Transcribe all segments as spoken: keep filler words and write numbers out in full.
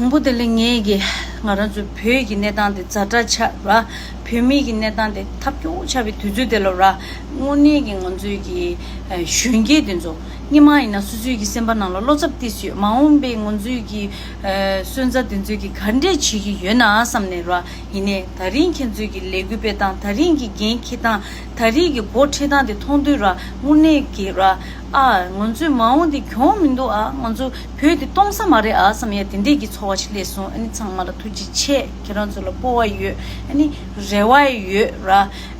དང་པོ་དེ་ལ་ངས་ཀྱི་ང་རང་ཚོའི་བོད་ཀྱི་གནས་སྟངས་དེ་ཛ་དྲག་ཆགས་ར། བོད་མི་གི་གནས་སྟངས་དེ་ཐབས་སྐྱོ་བོ་ཆགས་པའི་དུས་ཚོད་དེ་ལ་ར། དངོས་གནས་ཀྱི་ང་ཚོའི་གི་ཨ་གཞོན་སྐྱེས་དེ་ཚོ་སྔོན་མ་ཡིན་ན་སོ་སོའི་གི་སེམས་པ་ནང་ལ་བློ་འཚབ་ཏོག་ཙམ་ཡོད། མ་འོངས་པའི་ང་ཚོའི་གི་ཨ་སོན་རྩ་དེ་ཚོས་གི་ག་འདྲས་བྱེད་ཀྱི་ཡོད་ན་བསམ་ནས་ར། ཡིན་ནའི་ད་རིང་ཁྱེད་ཚོའི་གི་ལས་འགུལ་སྤེལ་སྟངས། ད་རིང་གི་འགན་འཁྱེར་སྟངས། ད་རིང་གི་འགོ་ཁྲིད་སྟངས་དེ་མཐོང་དུས་ར། དངོས་གནས་ཀྱི་ར། ཨ་ང་ཚོའི་མ་འོངས་དེ་གྱོང་མི་འདུག་ཨ། ང་ཚོ་བོད་དེ་གཏོང་ས་མ་རེད་ཨ་བསམ་ཡ་དེ་འདྲས་ཀྱི་ཚོར་བ་ཞིག་སླེབས་སོང་། ཨ་ནི་ཚང་མ་ལ་ཐུགས་རྗེ་ཆེ། ཁྱེད་རང་ཚོ་ལ་སྤོབས་པ་ཡོད། ཨ་ནི་རེ་བ་ཡོད་ར།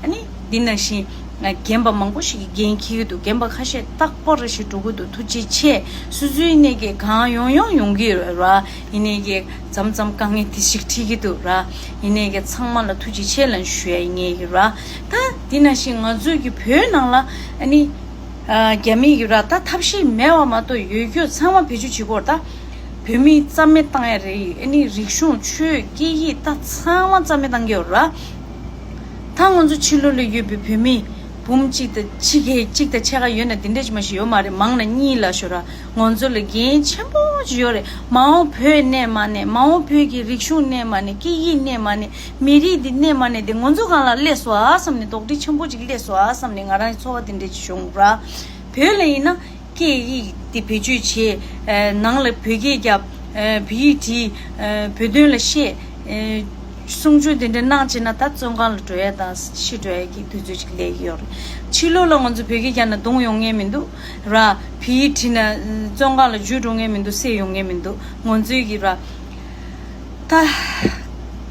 ཨ་ནི་འདི་ནང་བཞིན་རྒན་པ་མང་པོ་ཞིག་གིས་འགན་འཁྱེར་གྱི་འདུག་རྒན་པ་ཁ་ཤས་རྟག་པར་རེ་ཞིག་འགྲོ་གི་འདུག་ཐུགས་རྗེ་ཆེ། སོ་སོའི་ནས་ཀྱི་གང་ཡོང་ཡོང་ཡོང་གི་ཡོད་ར། ཡིན་ནའི་གི་མཚམས་མཚམས་དཀའ་ངལ་དེ་ཞིག་འཕྲད་ཀྱི་འདུག་ར། ཡིན་ནའི་གི་ཚང་མ་ལ་ཐུགས་རྗེ་ཆེ་ལབ་ཞུ་ཡ་ཡིན་ངེས་ཀྱི་ར། ད་འདི་ནང་བཞིན་ང་ཚོའི་གི་བོད་ནང་ལ་ཨ་ནི་ཨ་རྒྱ་མི་གི་ར། ད་ཐབས་ཤེས་མེད་པ་མ་གཏོགས་ཡོད་རྒྱུ་ཚང་མ་བེད་སྤྱོད་བྱེད་དགོས་ར། ད་བོད་མི་རྩ་མེད་བཏང་ཡ་རེད། ཨ་ནི་རིག་གཞུང་ཆོས་སྐད་ཡིག་ད་ཚང་མ་རྩ་མེད་བཏང་གི་ཡོད་ར། ད་ང་ཚོ་ཕྱི་ལོགས་ལ་ཡོད་པའི་བོད་མི་འབུམ་གཅིག་དང་ཕྱེད་ཀ་གཅིག་དང་ཕྱེད་ཀ་ཡོད་ན་དེ་འདྲས་ཅིག་མ་ཞིག་ཡོད་མ་རེད། མང་ན་གཉིས་ལ་ཤོར་ར། ང་ཚོ་ལ་འགན་ཆེན་པོ་ཅིག་ཡོད་རེད། མ་འོངས་བོད་གནས་མ་གནས། མ་འོངས་བོད་ཀྱི་རིག་གཞུང་གནས་མ་གནས། སྐད་ཡིག་གནས་མ་གནས། མི་རིགས་འདི་གནས་མ་གནས་དེ་ང་ཚོ་སྒང་ལ་སླེབས་སོང་ཨ་བསམ་ནས། དོགས་འདྲི་ཆེན་པོ་ཅིག་སླེབས་སོང་ཨ་བསམ་ནས་ང་རང་ཚོར་བ་དེ་འདྲས་ཅིག་བྱུང་ར། བོད་ལ་ཡིན་ན་སྐད་ཡིག་དེ་བེད་སྤྱོད་བྱེད། ཨ་ནང་ལ་བོད་སྐད་རྒྱབ། ཨ་བོད་ཡིག་བྲིས། ཨ་བོད་དོན་ལ་བཤད། ཨ་གསུང་ཆོས་དེ་འདྲ་གནང་བྱས་ན་ད་བཙོན་ཁང་ལ་འགྲོ་ཡ་དང་ཤི་འགྲོ་ཡ་གི་དུས་ཚོད་ཅིག་སླེབས་ཀྱི་ཡོད་རེད། ཕྱི་ལོགས་ལ་ང་ཚོ་བོད་སྐད་རྒྱབ་ན་རྡུང་ཡོང་ངེས་མི་འདུག་ར། བོད་ཡིག་བྲིས་ན་བཙོན་ཁང་ལ་འཇུ་འགྲོ་ངེས་མི་འདུག་བསད་ཡོང་ངེས་མི་འདུག་ང་ཚོའི་གི་ར། ད་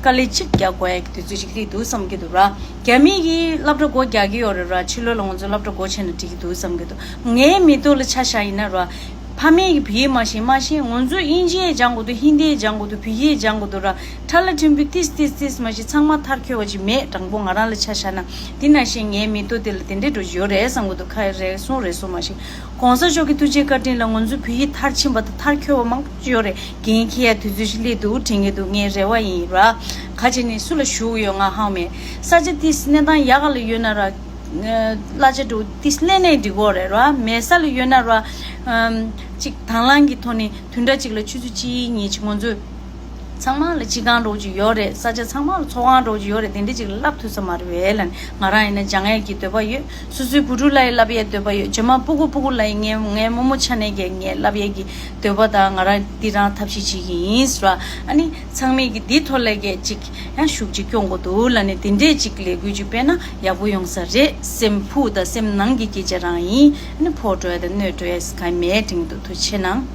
དཀའ་ལས་གཅིག་རྒྱག་དགོས་ཡ་གི་དུས་ཚོད་ཅིག་སླེབས་འདུག་བསམ་གྱི་འདུག་ར། རྒྱ་མི་གིས་སློབ་གྲྭ་སྒོ་རྒྱག་གི་ཡོད་རེད་ར། ཕྱི་ལོགས་ལ་ང་ཚོ་སློབ་གྲྭ་སྒོ་ཕྱེ་ན་འགྲིག་གི་འདུག་བསམ་གྱི་འདུག་ངའི་མི་ཐོག་ལ་ཆ་བཞག་ཡིན་ན་ར། ཕ་མས་ཀྱི་བོད་ཡིག་མ་ཤེས་མ་ཤེས། ང་ཚོ་དབྱིན་ཇི་སྦྱང་དགོས་འདུག་ཧིན་དི་སྦྱང་དགོས་འདུག་བོད་ཡིག་སྦྱང་དགོས་འདུག་ར། ཁྲ་ལ་ཕྲན་བུ་ཏིས་ཏིས་ཏིས་མ་ཤེས། ཚང་མ་མཐར་འཁྱོལ་བ་ཅིག་མེད། དྲང་པོ་ང་རང་ལ་ཆ་བཞག་ན། འདི་ནང་བཞིན་ངའི་མི་ཐོག་དེ་ལ་དེ་འདྲའི་འགྲོ་གི་ཡོད་རེད་བསམ་གྱི་འདུག་ཁ་རེ་གསུང་རེ་གསུང་མ་ཤེས། གོང་ས་མཆོག་གི་ཐུགས་རྗེ་བཀའ་དྲིན་ལ་ང་ཚོའི་བོད་ཡིག་མཐར་ཕྱིན་པ་དང་མཐར་འཁྱོལ་བ་མང་པོ་ཅིག་ཡོད་རེད། འགན་འཁྱེར་ཡ་དུས་ཚོད་ཅིག་སླེབས་འདུག་དྲན་གྱི་འདུག་ངའི་རེ་བ་ཡིན་ར། ག་ཅི་ནས་སུ་ལ་ཞུ་གི་ཡོད་ང་ཧ་གོ་མེད། ས་ཆ་ཏིས་གནས་སྟངས་ཡག་ག་ལ་ཡོད་ན་ར། གླ་ཆ་འགྲོ་ཏིས་ལེན་ནས་འགྲིག་གོ་རེད་ར། མེད་ས་ལ་ཡོད་ན་ར། ཨམ་ཅིག་དང་བླངས་ཀྱི་ཐོག་ནས་བདུན་ཕྲག་གཅིག་ལ་ཆུ་ཚོད་གཅིག་གཉིས་ཅིག་ང་ཚོས་ཚང་མ་ལ་སྤྱི་ཁང་འདྲ་བོ་ཅིག་ཡོད་རེད། ས་ཆ་ཚང་མ་ལ་ཚོགས་ཁང་འདྲ་བོ་ཅིག་ཡོད་རེད། དེ་འདྲ་ཅིག་ལ་བསླབ་ཐུབ་ས་མ་རེད་པས་ལབ་ནས། ང་རང་ཡིན་ན་སྦྱང་ཡས་ཀྱི་འདོད་པ་ཡོད། སོ་སོའི་བུ་ཕྲུག་ལ་ཡང་བསླབ་ཡས་འདོད་པ་ཡོད། རྗེས་མ་སྤུ་གུ་སྤུ་གུ་ལ་ཡང་ངའི་ངའི་རྨོ་མོ་ཆ་ནས་ཀྱི་ངས་བསླབ་ཡས་ཀྱི་འདོད་པ་དང་ང་རང་འདི་རང་ཐབས་ཤེས་བྱེད་ཀྱི་ཡིན་ཟེར་བ། ཨ་ནི་ཚང་མས་ཀྱི་འདི་ཐོག་ལ་ཀྱི་ཅིག་ཡང་ཤུགས་ཅིག་སྐྱོན་དགོས་འདུག་ལབ་ནས། དེ་འདྲས་ཅིག་ལས་འགུལ་ཅིག་སྤེལ་ན་ཡག་པོ་ཡོང་ས་རེད། སེམས་ཕུགས་དང་སེམས་ནང་གི་སྐད་ཆ་རང་ཡིན། ཨ་ནི་ཕོག་འགྲོ་ཡ་དང་གནོད་འགྲོ་ཡ་གང་མེད་དྲན་གྱི་འདུག་ཐུགས་རྗེ་གནང་།